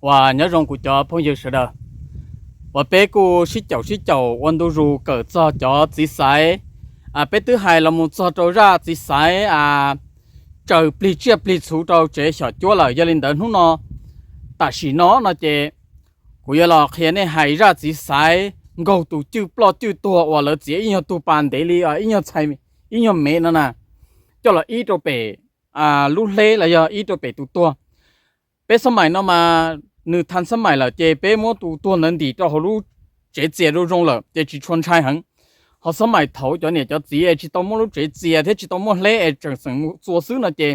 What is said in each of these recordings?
Uas nyob zoo kuv cov phooj ywg sawv daws, uas peb kuj sib caum sib caum ua ntu zus kawm txog cov txiv xaiv. Peb twb hais los mus txog rau zaj txiv xaiv tsaws plig tsiaj plig txhuv rau tsev xyom cuab lawm. Yog li ntawd hnub no, tam sim no no ces kuv yuav los qhia nej hais zaj txiv xaiv nkaug tus cwj ploj cwj tuag uas lawv txiav ib nyuag tug pas ntev li ib nyuag txhais, ib nyuag mev no na, coj los ib rau pem lub hleb los yog ib rau pem tus tuag. Peb xab mais no mas nws thaj xab mais lawm ces peb muab tus tuag ntawd ntim rau hauv lub tsev txias zoo zoo lawm ces tsis tshua ntshai heev. Ho xab mais thaud cov niam cov txiv es tsis tau muaj lub tsev txias thiab tsis tau muaj hleb es tseem xeem txua xwb no ces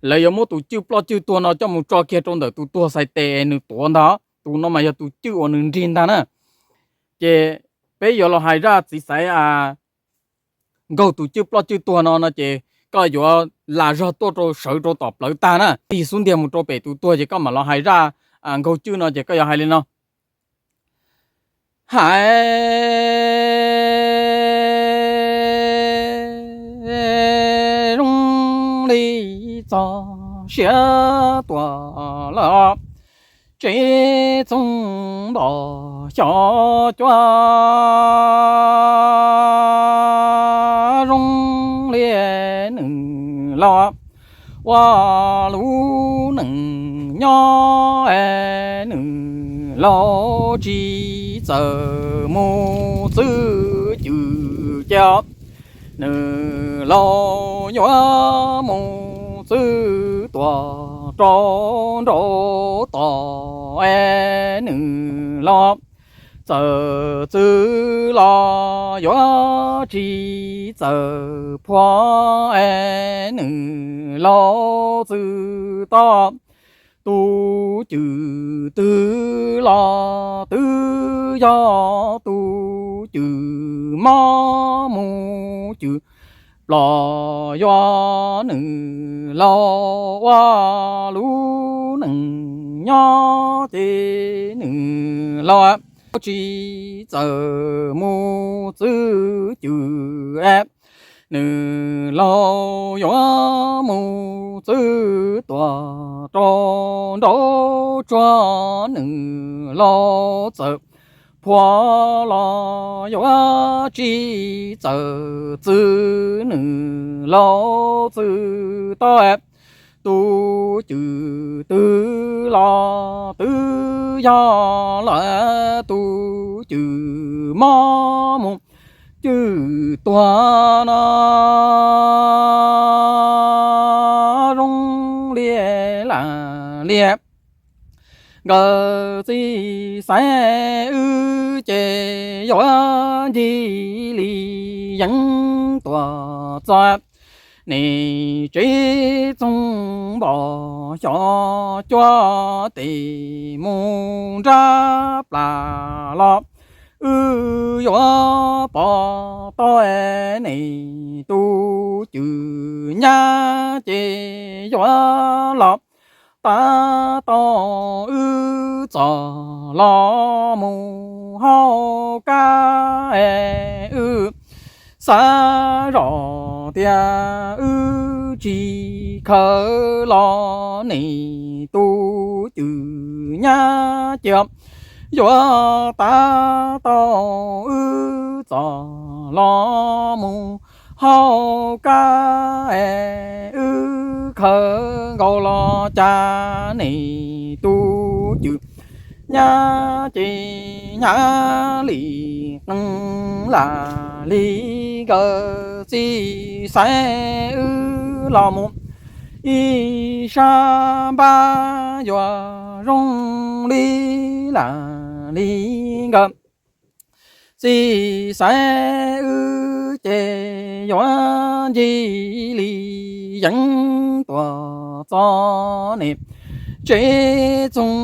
lawv yuav muab tus cwj ploj cwj tuag no coj mus tso kiag rau ntawm tus tuag xais tes es nws tuav ntag. Tus no mas yog tus cwj uas nws nrig ntag na. Ces peb yuav los hais zaj txiv xaiv nkaug tus cwj ploj cwj tuag no no ces koj yuav las zog tuaj rau sawv rau tom plawv tag na, tig xub ntiag mus rau pem tus tuag ces koj mam los hais zaj nkaug cwj no ces koj yuav hais li no. Hais zoo li txog siav tuaj lawm, tsev txoov npos xyov cuab zoo li nws los ua lub neej nyob es nws laus tsis txawj mus txwv cwj ces nws laus yuav mus txwv tuaj rau nraud tod es nws los txawm txwv los yuav tsis txawj phua es nws laus txwv tod. Tus cwj twg los twb yog tus cwj mob mus cwj ploj yuav nws laus ua lub neej nyob ces nws laus tsis txawj mus txwv cwj es nws laus yuav mus txwv tuaj rau nraud tsuag nws laus txawm phua los yuav tsis txawj txwv nws laus txwv tod. Tus cwj twg los twb yog lawm tus cwj mob mus cwj tuag no zoo li lam liag. Nkawd txiv xaiv wb ces yuav ncig li yeeb tuaj txog nej tsev txoov npos xyov cuab tes mus nrab plas los wb yuav pov tau nej tus cwj nyab ces yuav los tab tom wb txom los mus hauv kab es wb xav zoj tias wb tsis khaws los nej tus cwj nyab ces yuav tab tom wb txom los mus hauv kab es wb khaws nkaus los cas nej tus cwj nyab ces nyab li qee lam li nkawd txiv xaiv wb los mus ib sab npab yuav zoo li lam li nkawd txiv xaiv wb ces yuav ncig li yeeb tuaj txog nej tsev txoov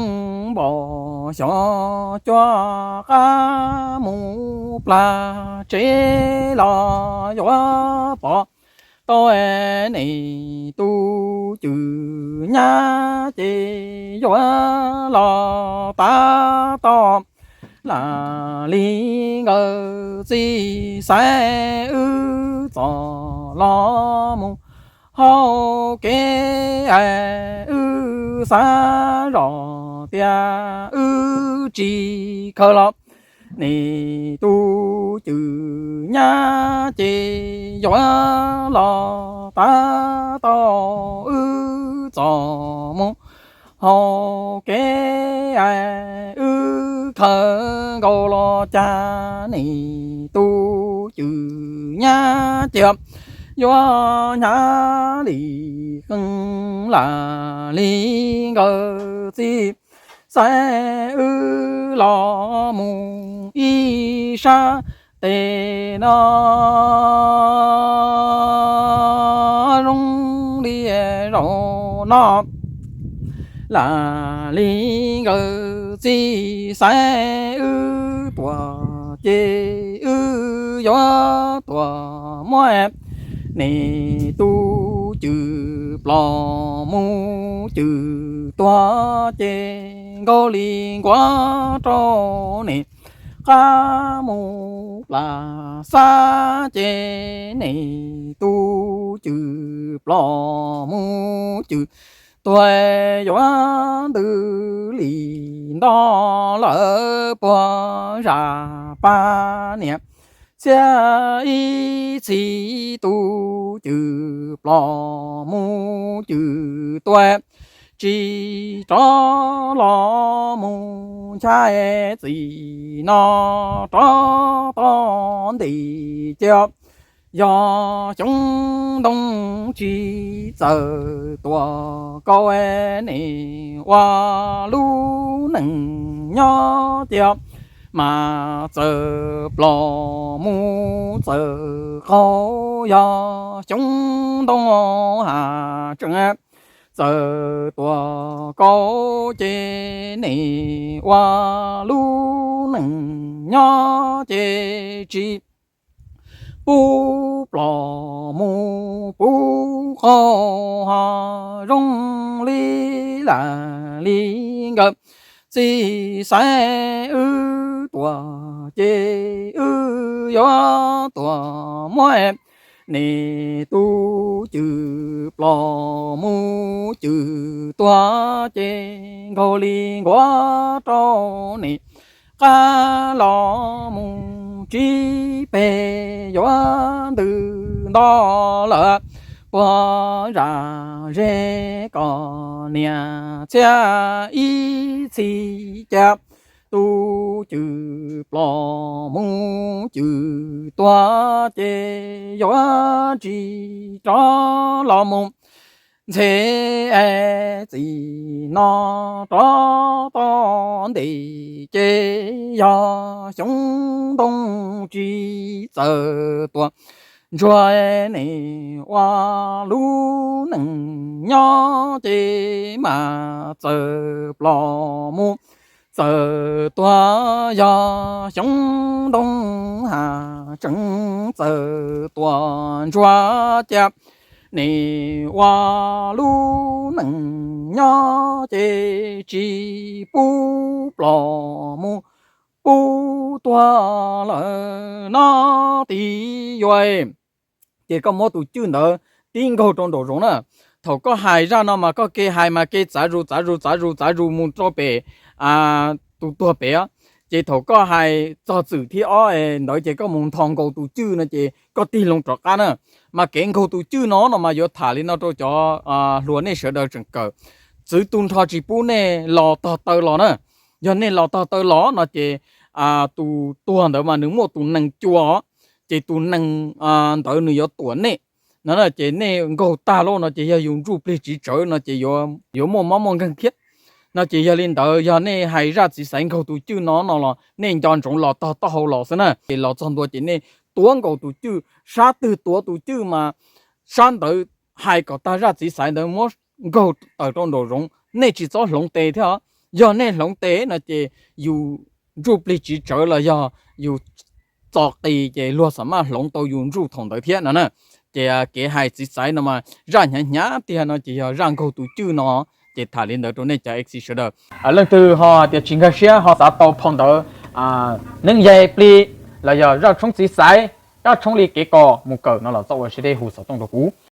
npos xyov cuab qab mus plas tsev los yuav pov tau nej tus cwj nyab ces yuav los tab tom lam li nkawd txiv xaiv wb txom los mus hauv kev es wb xav zoj tias wb tsis khaws los, niam tus cwm nyab ces yuav los tab tom wb txom mus hauv kev, wb khaws nkaus los cas niam tus cwm nyab ces yuav hnyav li qees lam li nkawd txiv xaiv wb los mus ib sab tes no zoo li zaum no. Lam li nkawd txiv xaiv wb tuaj ces wb yuav tuaj muab niam tus cwm plom mus cwm tuag ces nkaug li nkuav rau niam qab mus plas xab ces niam tus cwm plom mus cwm tuag yuav ntws li nto lawm puag zaj pab niam txhiab ib txhis tus cwm plom mus cwm tuag tsis rov los mus nchai txim no rov toj ntim ces yog xyoob ntoo tsis txawm tuaj kaus niam ua lub neej nyob ces mas txawm plom mus txawm qaug yog xyoob ntoo has tseem txawm tuaj kaus ces niam ua lub neej nyob ces tsis pub plom mus pub qaug ho zoo li lam li nkawd txiv xaiv wb tuaj ces wb yuav tuaj muab niam tus cwm plom mus cwm tuag ces nkaug li nkuav rau niam qab los mus tsib peg yuav ntws nto lawm puag zaj zeb kom niam txhiab ib txhis cas tus cwm plom mus cwm tuag ces yuav tsis rov los mus ntxhe txim no rov toj ntim ces yog xyoob ntoo tsis txawm tuaj ntsuag niam ua lub neej nyob ces mas txawm plom mus txawm tuag yog xyoob ntoo has tseem txawm tuaj ntsuag cas niam ua lub neej nyob ces tsis pub plom mus pub tuag lawm no tib yuav. Ces koj muab tus cwj ntawd tib nkaug rau nraum zoov na. Thaum koj hais zaj no mas koj ke hais mas ke txav zus txav zus txav zus txav zus mus rau pem tus tuag pem. Ces thaum koj hais txog txwm thib ob ntawd ces koj mus nthos nkaus tus cwj no ces koj tig loo rov qab na. Mas kev nkaug tus cwj no no mas yuav tham li no rau cov hluas nej sawv daws tseem kawm. Txwv tu nrho tsis pub nej los tog taw los na. Yog nej los tog taw los no ces tus tuag ntawd mas nws muaj tus nees cua, ces tus nees ntawd nws yuav tuam nej no, ces nej nkaug tag lawm no ces yog yus ntsuj plig tsis tsawv no ces yuav muaj mob muaj nkeeg thiab. No ces yog li ntawd yog nej hais zaj txiv xaiv nkaug tus cwj no no los nej nco ntsoov los tog taub hau los xwb na. Ces los txog ntua ces nej tuav nkaus tus cwj, sab twg tuav tus cwj mas sab ntawd hais kom tag zaj txiv xaiv ntawd muab nkaug tawm rau nraum zoov, nej tsis txhob hloov tes thiab. Yog nej hloov tes no ces yus ntsuj plig tsis tsawv los yog yus txo qis ces luag xam maj hloov tau yus ntsuj thaum ntawd thiab no na. Ces kev hais txiv xaiv no mas zaj hnyav hnyav tiag no ces yog zaj nkaug tus cwj no. Ces tham li ntawd rau nej cov F C sawv daws. Leej twg ho tias tsis nkag siab ho xav tau phau ntawv Neeb Yaig Plig los yog zaj tshoob txiv xaiv, zaj tshoob li kev kos mus kawm no los txhob ua siab deb hu xov tooj rau kuv.